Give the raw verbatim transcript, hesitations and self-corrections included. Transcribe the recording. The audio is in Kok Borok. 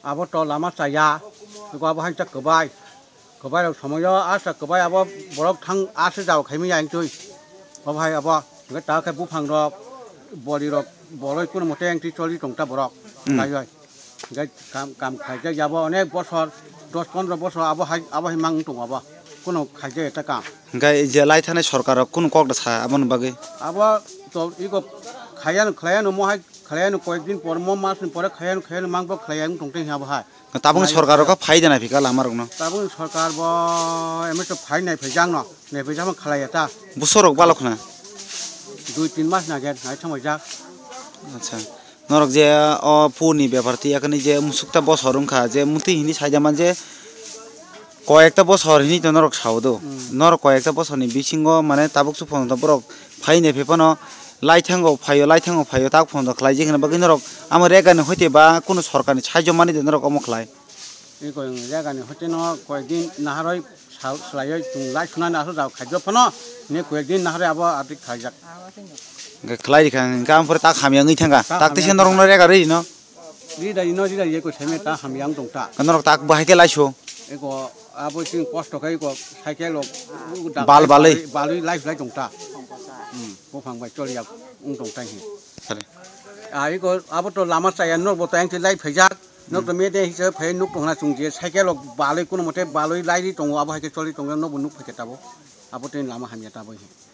Abo to lama chaya, abo hai cha kwbai, kwbai rok somoyo asa kwbai abo borok thang asa jao khaimani ang twi, abo hai abo hwnkhe ta khe buphang rok, bori rok, boloi kuno mote ang twi choli tong ta borok, hmm, kaioi. Hingke kam, kam khaijak ya bo onek bosor, dos pondro bosor abo hai, abo hai mang tong abo. Kuno khaijak ya ta kam. Hingke je lai thani sorkar rok kuno kok da sa aboni bagwi? Abo to iko khaiyano, khlaiyano mo hai, khlaiyano koyek din por mo mas ni pore khaiyano, khaiyano mang bo khlaiya wng tong tei abo hai. Tabuk ni sorkar rok phai da nai phika lama rok no? Tabuk ni sorkar bo M S phai nai phai jak no, nai phai jak ma khlaiya ta. Bosor rok balok na? Dui tin mas na gen, nai thang bai jak. Acha. Norok je o purni bepar twi yakni je musukta bosor wngkha, je mutwi hini saida man je koyekta bosor hini to norok sao do. Hmm. Norok koyekta bosorni bisingo mane tabuk suphang to borok phaini phai phano laithango phaio, laithango phaio, tak phano khlai je hwnba bagwi norok amo regani hoite ba kunu sorkarni saijo mani de norok omo khlai. Eko jagani hoite no koyekdin naharoi sal-, salaioi chwng lai sunani aswk jagao khaijak phano, hwnwi koyekdin naharoi abo atik khaijak. Hwnkhe khlai rikha, hwnkhe ampore tak hamya wngwi thangkha. Tak tak teisa hamya norokno rega rwi rino. Rida rino, rida riyai ko seme ta hamya wng tong ta. Norok tak bahai khe laisu. Eko abo chwng kosto khe eko cycle rok bal balwi, balwi lai lai tong ta. Hmm, buphang bai choliya wng tong ta hi. Sare. Ah, eko abo to lama chaya nok bo tayang twi lai phaijak. Nok to mede hisa phai nuk tongna chwng je cycle rok balwi kuno mote balwi lairi tongo, abo hai khe choli tongo, nok bo nuk phai khe tabo. Abo tei lama hamya tabo hi.